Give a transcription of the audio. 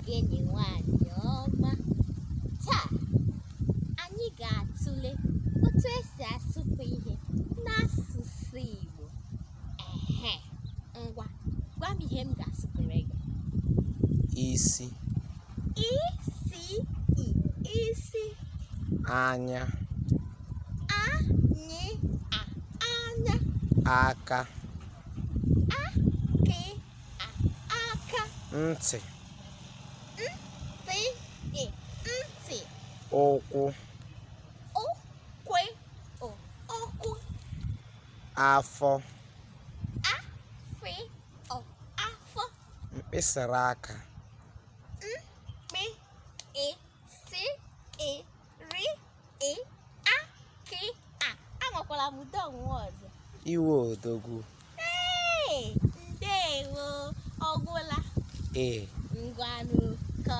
Ogene nwanyị ọma. Taa, anyị ga-atụle otu esi asụpụ ihe n'asụsụ Igbo. Ehe, ngwa, gwa m ihe m ga-asụpụrụ gị. Isi. I, S, I, isi. Anya. A, N, A, anya. Aka. A, K, A, aka. Ntị. T, I, ntị. Ụkwụ. O, kwe, o, ụkwụ. Afọ. A, F, O, afọ. Mkpịsịrị aka. M, P, E, S, E, R, E, A, K, A. Anwakwala m udo ọnwụnwa ọzọ. Iwe odogwu. Ee, ndewo, ọgwụla. Ee. Ngwanụ ka.